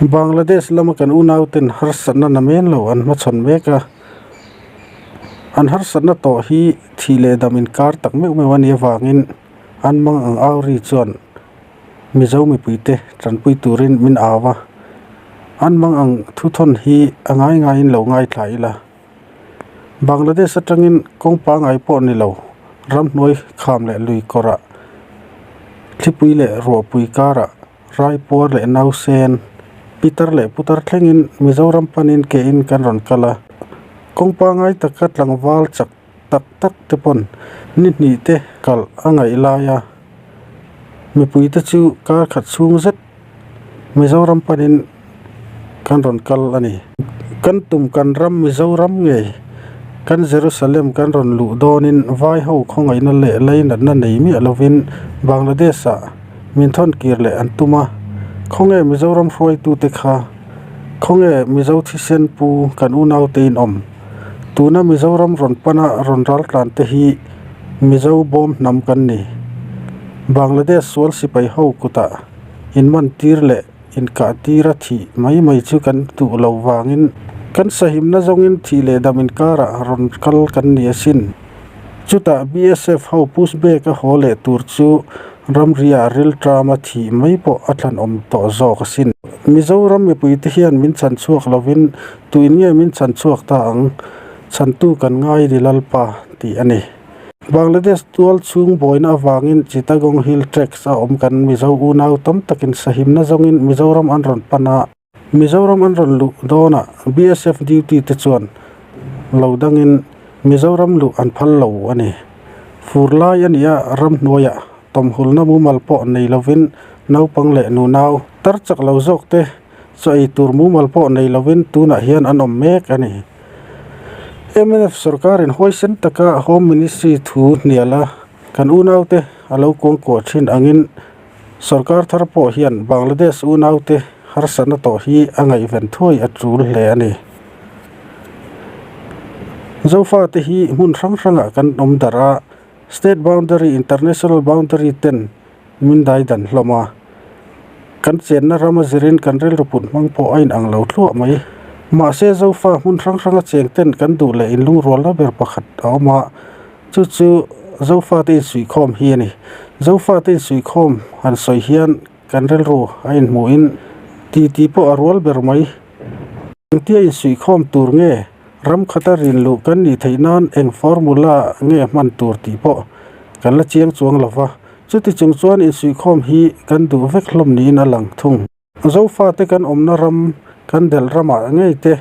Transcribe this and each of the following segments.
Bangladesh lama kan unauten harsatna namen lo an hmachhawn mek a, an harsatna tawh hi thih leh dam inkar tak meuh meuh a nih avangin an mang ang au ri chuan Mizo mipuite tanpui turin min au a, an mang ang thuthawn hi a ngai ngaiin lo ngaithla ila. Bangladesh atangin kawng pangai pawh ni lo, ramhnuai kham leh lui kawrah, thlipui leh ruahpui karah, raipuar leh nausen, pitar leh putar thlengin Mizoram panin ke in kan rawn kal a. Kawng pangai taka tlangval chak tak tak te pawn ni hnih te kalh a ngaih lai a, mipuite chu kar khat chhung zet Mizoram panin kan rawn kal a ni. Kan tum kan ram Mizoram ngei kan Jerusalem kan rawn luh dawnin vai ho khawngaihna leh leinatna nei miah lovin Bangladesh ah min thawn kir leh an tum a. Khawnge Mizoram hruaitute kha? Khawnge Mizo thisen pu kan unaute in awm? Tuna Mizoram rawn pana rawn raltlan te hi Mizo bawm hnam kan ni. Bangladesh sual sipai ho kutah inmantir leh inkahtir a thih mai mai chu kan duh lo vangin kan sahimna zawngin thih leh dam inkarah rawn kal kan ni asin. Chutah BSF ho push back a haw leh tur chu ramriah rilṭama thih mai pawh a thlanawm tawh zawk asin. Mizoram mipuite hian min chhan chhuak lovin tuin nge min chhan chhuak ta ang? Chhantu kan ngai ni Lalpa tih a ni. Bangladesh tual chhung buaina avangin Chittagong Hill Tracts a awm kan Mizo unau tam takin sahimna zawngin Mizoram an rawn pan a. Mizoram an rawn luh dawnah BSF duty te chuan lo dangin Mizoram luh an phal lo a ni. Fur lai a ni a, ramhnuaiah tawmhulna mumal pawh nei lovin naupang leh nunau tar chak lo zawk te chaw ei tur mumal pawh nei lovin tunah hian an awm mek a ni. Mnf sorkarin huaisen taka Home Ministry thu hnial a, kan unaute a lo kuangkuah thin angin sorkar thar pawh hian Bangladesh unaute harsatna tawh hi a ngaihven thuai a tul hle a ni. Zofate hi hmun hrang hrangah kan awm darh a, State Boundary, International Boundary ten min dai dan hlawm a, kan chenna rama zirin kan rilru put hmang pawh a inang lo thluah mai. Mahse, Zofa hmun hrang hranga cheng ten kan duh leh inlungrualna ber pakhat a awm a, chu chu Zofate insuihkhawm hi a ni. Zofate insuihkhawm han sawi hian kan rilru a inhmuhin titi pawh a rual ber mai. Engtia insuihkhawm tur nge ram khata rin luh kan nih theih nan eng formula nge hman tur tih pawh kan la chiang chuang lo va, chuti chung chuan insuihkhawm hi kan duh vek hlawm niin a lang thung. Zofate kan awmna ram kan delh ramah ngei te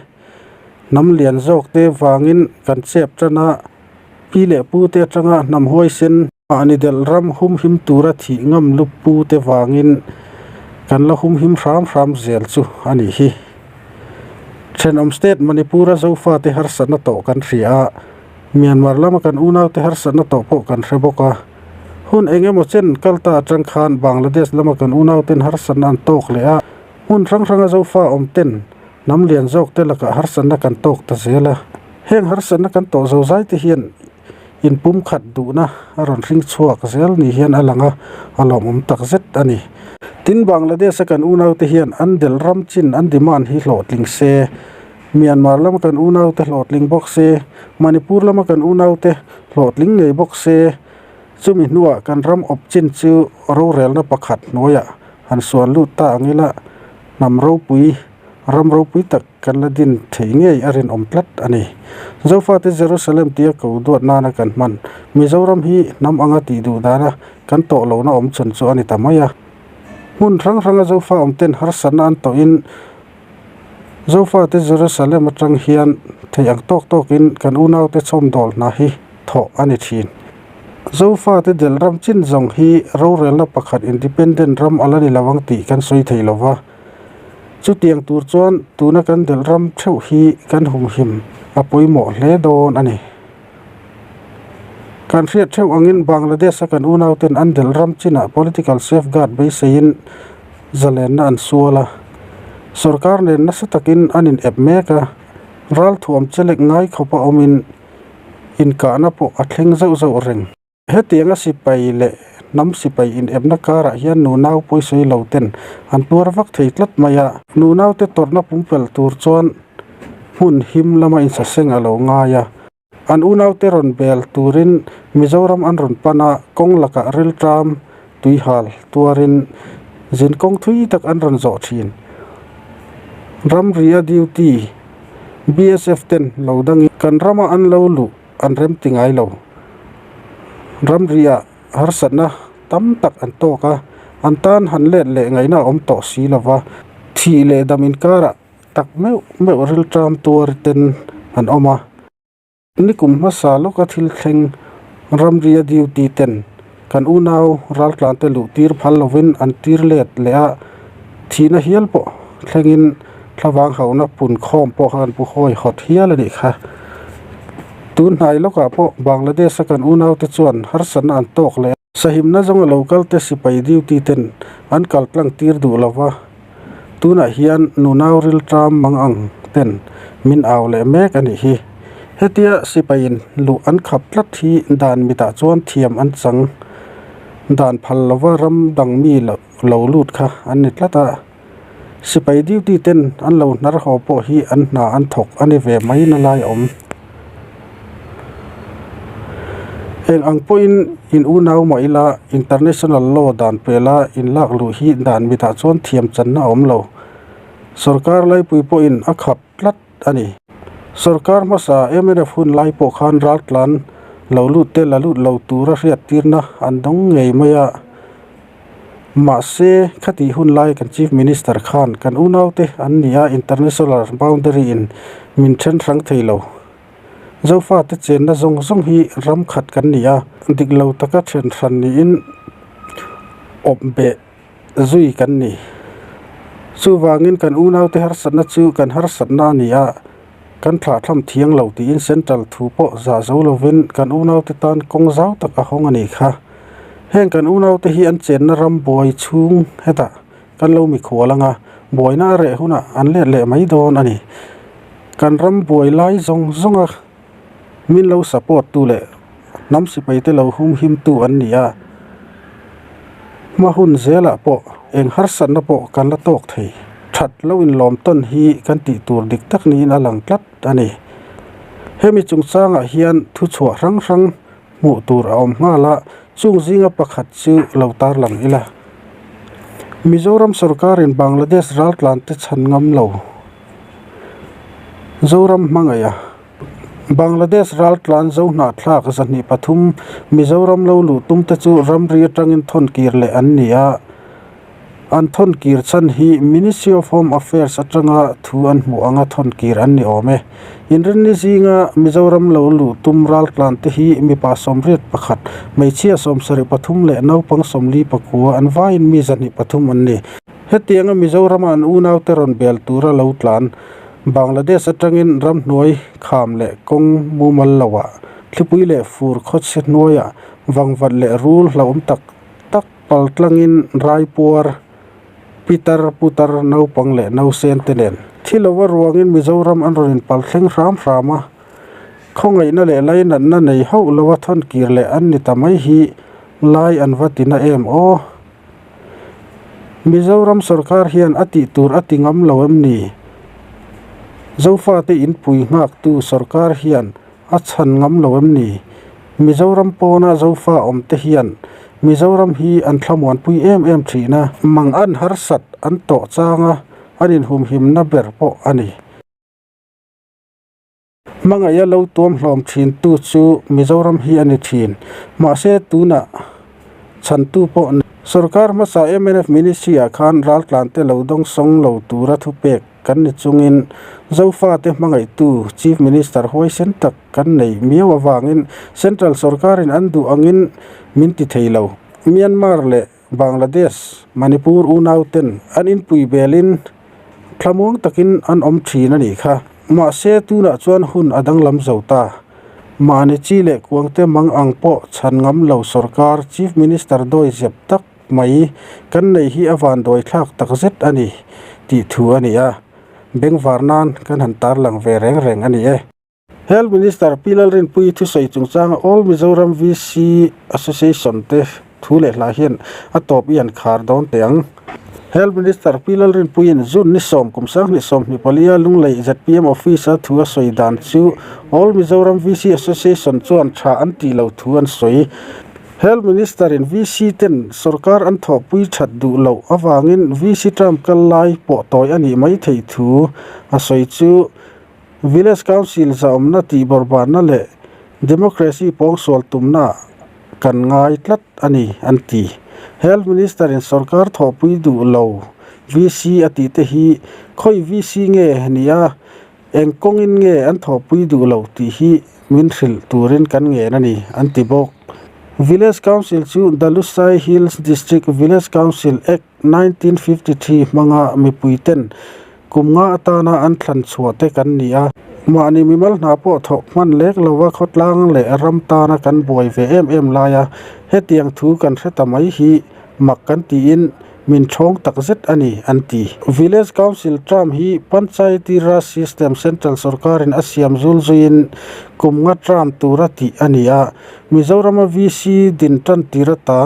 hnam lian zawk te vangin kan chep tan a, pi leh pu te atanga hnam huaisen mahni delh ram humhim tura thih ngam lu pu te vangin kan la humhim hram hram zel chu a nih hi. Thenawm state Manipur-a Zofate harsatna tawh kan hria a, Myanmar lama kan unaute harsatna tawh pawh kan hre bawk a. Hun eng emaw chen kal ta atang khan Bangladesh lama kan unauten harsatna an tawk leh a, hmun hrang hranga Zofa awm ten hnam lian zawk te lakah harsatna kan tawk ta zel a. Heng harsatna kan tawh zo zai te hian inpumkhat duhna a rawn hring chhuak zel ni hian a lang a, a lawmawm tak zet a ni. Tin, Bangladesh-a kan unaute hian an del ram chin an demand hi hlawhtling se, Myanmar lama kan unaute hlawhtling bawk se, Manipur lama kan unaute hlawhtling ngei bawk se, chumi hnuah kan ram awp chin chu rorelna pakhat hnuaiah han suan lut ta ang ila, hnam ropui, ram ropui tak kan la din thei ngei a rinawm tlat a ni. Zofate Jerusalem tia ko duat nana kan hman Mizoram hi hnam anga tih duh dana kan tawh lohna awm chhun chu a ni ta mai a. Hmun hrang hranga Zofa awmten harsatna an tawhin Zofate Jerusalem atang hian thei ang tawk tawkin kan unaute chhawmdawl hna hi thawh a ni thin. Zofate del ram chin zawng hi rorelna pakhat independent ram a la ni lo ang tih kan sawi thei lo va. Chutiang tur chuan tuna kan del ram theuh hi kan humhim a pawimawh hle dawn a ni. Kan hriat theuh angin Bangladesh-a kan unauten an del ram chinah political safeguard beiseiin zalenna an sual a, sorkar nen nasa takin an in ep mek a, ralthuam chelek ngai khawpa awmin inkahna pawh a thleng zauh zauh reng. Hetianga sipai leh hnam sipai inepna karah hian nunau pawisawi lo ten an tuar vak thei tlat mai a. Nunaute tawrhna pumpelh tur chuan hmun him lama insaseng a lo ngai a. An unaute rawn bel turin Mizoram an rawn pan a, kawng lakah rilṭam tuihal tuarin zin kawng thui tak an rawn zawh thin. Ramria duty BSF ten lo dangin kan rama an lo luh an rem ti ngai lo. Ramriah harsatna tam tak an tawk a, an tan han let leh ngaihna a awm tawh si lova, thih leh dam inkarah tak meuh meuh rilṭam tuar ten an awm a. Nikum hmasa lawka thil thleng ramria duty ten kan unau raltlante luh tir phal lovin an tir let leh a, thihna hial pawh thlengin thlavang hauhna pun khawm pawh kha kan pu hawi hawt hial a nih kha. Tun hnai lawkah pawh Bangladesh-a kan unaute chuan harsatna an tawk leh a. Sahimna zawnga lo kalte sipai duty ten an kal tlang tir duh lova, tunah hian nunau rilṭam mang ang ten min au leh mek a nih hi. Hetia sipaiin luh an khap tlat hi dan mitah chuan thiam an chang dan phal lova ram dang mi lo lut kha an ni tlat a. Sipai duty ten an lo hnar haw pawh hi an hna an thawk a ni ve mai na lai awm. Eng ang pawhin in unau mah ila international law dan pela in lak luh hi dan mitah chuan thiam channa a awm lo. Sorkar laipui pawhin a khap tlat a ni. Sorkar hmasa mnf hun lai pawh khan raltlan lo lut te la lut lo tura hriattirna an dawng ngei mai a. Mahse, khatih hun lai kan Chief Minister khan kan unaute an ni a, international boundary in min then hrang thei lo. Zofate chenna zawng zawng hi ram khat kan ni a, dik lo taka then hran niin awp beh zui kan ni. Chuvangin kan unaute harsatna chu kan harsatna a ni a, kan thlahthlam thiang lo tiin central thu pawh zah zo lovin kan unaute tan kawng zau tak a hawng a nih kha. Heng kan unaute hi an chenna ram buai chhung hetah kan lo mikhual ang a, buaina a reh hunah an let leh mai dawn a ni. Kan ram buai lai zawng zawnga min lo support tu leh hnam sipaite lo humhimtu an ni a, hma hun zelah pawh eng harsatna pawh kan la tawk thei. That lo inlawm tawn hi kan tih tur dik tak niin a lang tlat a ni. Hemi chungchangah hian thuchhuah hrang hrang hmuh tur a awm nghal a, chung zinga pakhat chu lo tarlang ila. Mizoram sorkarin Bangladesh raltlante chhan ngam lo Zoram hmangaih a, Bangladesh raltlan Zohnahthlak 23 Mizoram lo luh tumte chu ramri atangin thawn kir leh an ni a. An thawn kir chhan hi Ministry of Home Affairs atanga thu an hmuh anga thawn kir an ni awm e. Inrinni zinga Mizoram lo luh tum raltlan te hi mipa 81, hmeichhia 73 leh naupang 44 an vaiin mi 103 an ni. Hetianga Mizorama an unaute rawn bel tura lo tlan Bangladesh atangin ramhnuai kham leh kawng mumal loah thlipui leh fur khawchhe hnuaiah vangvat leh rul hlauhawm tak tak Pal tlangin Raipuar, Pitar, Putar, naupang leh nausen te nen thi lova ruangin Mizoram an rawn inpal thleng hram hram a, khawngaihna leh lainatna nei hauh lova thawn kir leh an ni ta mai hi lai an va ti na em aw? Mizoram sorkar hian a tih tur a ti ngam lo em ni? Zofate inpui nghaktu sorkar hian A chhan ngam lo em ni? Mizoram pawna Zofa awmte hian Mizoram hi an thlamuanpui em em thin a. Mang an harsat an tawh changa an inhumhimna ber pawh a ni. Hmangaih a lo tuam hlawm thintu chu Mizoram hi a ni thin. Mahse tunah chhantu pawh Sorkar hmasa mnf Ministry-ah khan raltlante lo dawngsawng lo tura thupek Kan ni chungin Zofate hmangaihtu Chief Minister huaisen tak kan nei miau avangin Central sorkarin an duh angin min ti thei lo. Myanmar leh Bangladesh, Manipur unauten an inpui belin thlamuang takin an awm thin a nih kha. Mahse tunah chuan hun a danglam zo ta. Mahni chi leh kuangte mang ang pawh chhan ngam lo sorkar Chief Minister dawi zep tak mai kan neih hi a vanduai thlak tak zet a ni tih thu a ni a, bengvar nan kan han tarlang ve reng reng a ni e. Health Minister Pi Lalrinpuii thusawi chungchanga All Mizoram VC Association te. Thu leh hla hian a tawp i an khar dawn teh ang. Health Minister Pi Lalrinpuiin June ni sawm kum 2024 a Lunglei zpm Office a thu a sawi dan chu All Mizoram VC Association chuan tha an tih loh thu an sawi. Health Minister in VC ten sorkar an thawhpui that duh loh avangin VC term kal lai pawh tawi a nih mai theih thu a sawi chu Village Council zahawmna tih bawrhbanna leh Democracy pawngsual tumna kan ngai tlat a ni, an ti. Health Minister in sorkar thawhpui duh lo VC a tih te hi khawi VC nge ni a, eng kawngin nge an thawhpui duh lo tih hi min hrilh turin kan ngen a ni, an ti bawk. Village Council chu The Lushai Hills District Village Council Act 1953 hmanga mipuiten kum nga atana an thlan chhuah te kan ni a. Mahni mimal hna pawh thawk hman lek lova khawtlang leh ram tana kan buai ve em em lai a, hetiang thu kan hre ta mai hi mak kan tiin min thawng tak zet a ni, an ti. Village Council term hi Panchayati Raj System Central sorkarin a siam zul zuiin kum nga term tura tih a ni a, Mizorama VC din tan tir ata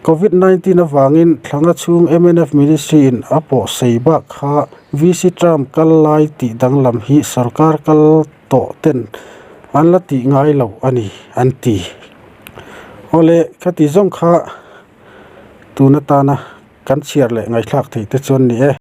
Covid 19 avangin thlanga chhung mnf Ministry in a pawh sei bak kha VC term kal lai tih danglam hi sorkar kal tawh ten an la tih ngai lo a ni, an ti. Awle, khati zawng kha tun atana kan chhiar leh ngaihthlak theih te chuan ni e.